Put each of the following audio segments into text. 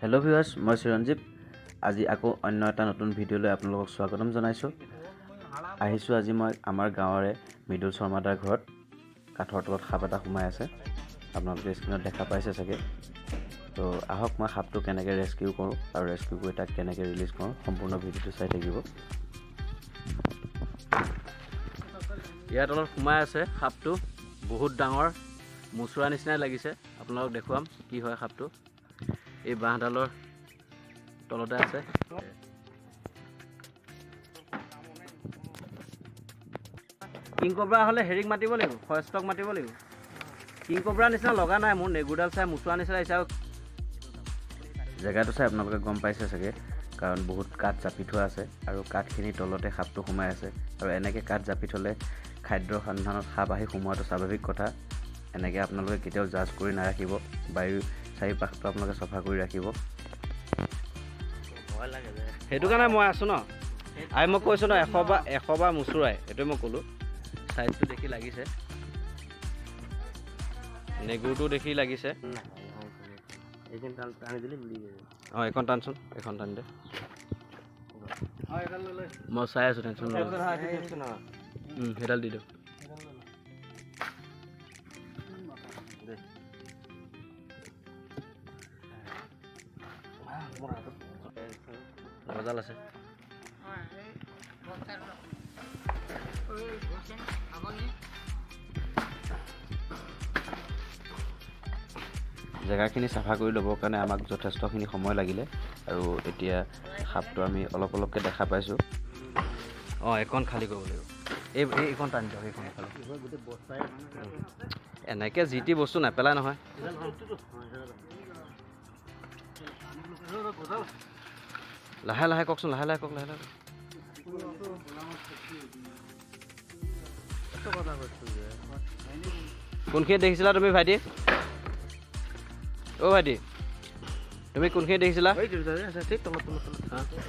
Hello' viewers, মই চিৰঞ্জীৱ। আজি আকৌ অন্য এটা নতুন ভিডিঅ'লৈ আপোনালোকক স্বাগতম জনাইছোঁ। আহিছোঁ আজি মই আমাৰ গাঁৱৰে মৃদুল শৰ্মাদাৰ ঘৰত। কাঠৰ তলত সাপ এটা সোমাই আছে, আপোনালোকে স্ক্ৰীণত দেখা পাইছে চাগে। তো আহক, মই সাপটো কেনেকৈ ৰেস্কিউ কৰোঁ আৰু ৰেস্কিউ কৰি তাক কেনেকৈ ৰিলিজ কৰোঁ, সম্পূৰ্ণ ভিডিঅ'টো চাই থাকিব। ইয়াৰ তলত সোমাই আছে সাপটো, বহুত ডাঙৰ মোচোৰা নিচিনাই লাগিছে। আপোনালোকক দেখুৱাম কি হয় সাপটো। এই বাঁহডালৰ তলতে আছে। কিং কব্ৰা হ'লে হেৰিক মাতিব লাগিব, ফৰেষ্টক মাতিব লাগিব। কিং কব্ৰা নিচিনা লগা নাই মোৰ, নেগুৰডাল চাই মোচোৰা নিচিনা লাগিছে। আৰু জেগাটো চাই আপোনালোকে গম পাইছে চাগে, কাৰণ বহুত কাঠ জাপি থোৱা আছে আৰু কাঠখিনিৰ তলতে সাপটো সোমাই আছে। আৰু এনেকৈ কাঠ জাপি থ'লে খাদ্যৰ সন্ধানত সাপ আহি সোমোৱাটো স্বাভাৱিক কথা। এনেকৈ আপোনালোকে কেতিয়াও জাজ কৰি নাৰাখিব, বায়ু চাৰিপাশটো আপোনালোকে চফা কৰি ৰাখিব। সেইটো কাৰণে মই আছোঁ ন। আৰু মই কৈছোঁ ন, 100 বাৰ মোচোৰাই, সেইটোৱে মই ক'লোঁ। চাইজটো দেখি লাগিছে, নেগুৰটো দেখি লাগিছে। অঁ, এইখন টানচোন, এইখন টানি দে। মই চাই আছোঁ, টেনশ্যন নল'ব। সেইডাল দি দিয়ক। গজাল আছে। জেগাখিনি চাফা কৰি ল'বৰ কাৰণে আমাক যথেষ্টখিনি সময় লাগিলে আৰু এতিয়া সাপটো আমি অলপ অলপকৈ দেখা পাইছোঁ। অঁ, এইকণ খালী কৰিব লাগিব। এইখন টানি দিয়ক, এইখন এইফালে। এনেকৈ যি টি বস্তু নেপেলাই নহয়। লাহে লাহে কওকচোন, লাহে লাহে কওক, লাহে লাহে। কোনখিনিত দেখিছিলা তুমি ভাইটি? অ' ভাইটি, তুমি কোনখিনিত দেখিছিলা?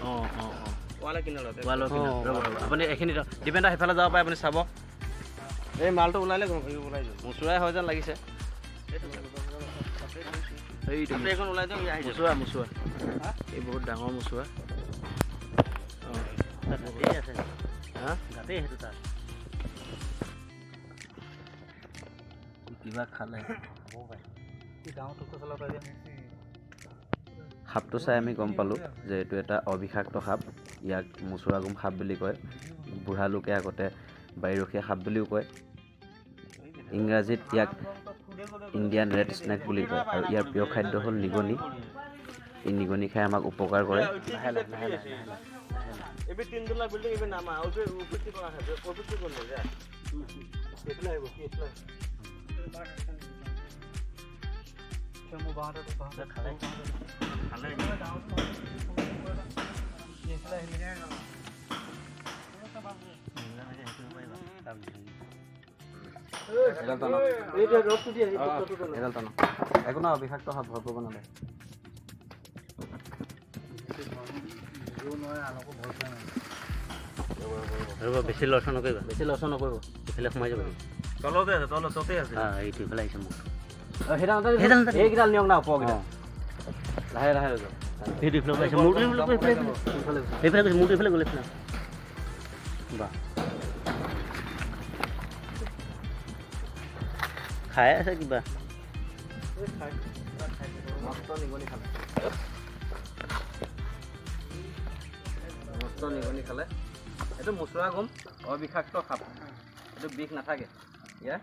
অঁ অঁ অঁ, আপুনি এইখিনি দীপেন দা সেইফালে যাব পাৰে, আপুনি চাব। এই মালটো ওলালে মোচোৰাই হয় যেন লাগিছে। মোচোৰা, মোচোৰা, এই বহুত ডাঙৰ মোচোৰা। কিবা খালে। সাপটো চাই আমি গম পালোঁ যে এইটো এটা অবিষাক্ত সাপ। ইয়াক মোচোৰাগোম সাপ বুলি কয়। বুঢ়া লোকে আগতে বাৰীৰখীয়া সাপ বুলিও কয়। ইংৰাজীত ইয়াক ইণ্ডিয়ান ৰেড স্নেক বুলি কয়। আৰু ইয়াৰ প্ৰিয় খাদ্য হ'ল নিগনি। এই নিগনি খাই আমাক উপকাৰ কৰে। লাহে লাহে লাহে লাহে লাহে। এডাল টানক, এডাল টানক। একো নহয়, বিষাক্ত সাপ, ভয় কৰিব নালাগে। ৰ'ব, বেছি লৰচৰ নকৰিবা, বেছি লৰচৰ নকৰিব, এইফালে সোমাই যাব। তলতে আছে, তলতে আছে। এইটো এইফালে আহিছে মোক। এইকেইডাল নিয়ক না, ওপৰকেইডাল। লাহে লাহে লৈ যাওক। সেইটো এইফালে আহিছে, মোৰটো এইফালে এইফালে গৈছে, মোৰটো এইফালে গ'ল এইফালে। বাহ, খাই আছে কিবা। মস্ত নিগনি খালে, মস্ত নিগনি খালে। এইটো মোচোৰা গোম, অবিষাক্ত সাপ, এইটো বিষ নাথাকে ইয়াৰ।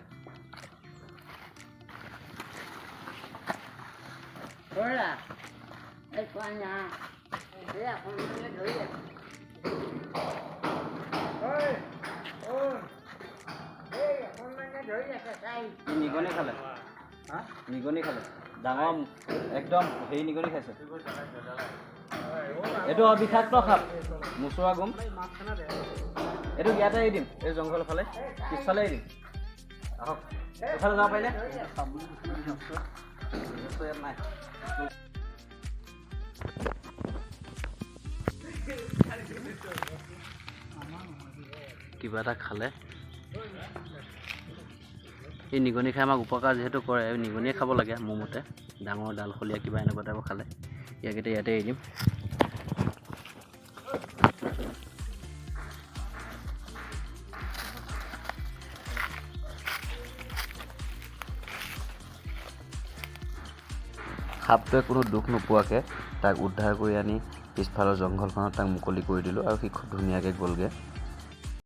নিগনি খালে, নিগনি খালে, ডাঙৰ একদম হেৰি নিগনি খাইছে। এইটো অবিষাক্ত সাপ, মোচোৰা গোম। এইটো ইয়াতে এৰি দিম, এই জংঘলৰ ফালে, পিছফালে এৰি দিম। আহক, এইফালে যাব পাৰিনে? ইয়াত নাই। কিবা এটা খালে। এই নিগনি খাই আমাক উপকাৰ যিহেতু কৰে, নিগনিয়ে খাব লাগে মোৰ মতে। ডাঙৰ ডালশলীয়া কিবা এনেকুৱা টাইপৰ খালে। ইয়াক এতিয়া ইয়াতে এৰি দিম। সাপটোৱে কোনো দুখ নোপোৱাকৈ তাক উদ্ধাৰ কৰি আনি পিছফালৰ জংঘলখনত তাক মুকলি কৰি দিলোঁ আৰু সি খুব ধুনীয়াকৈ গ'লগৈ।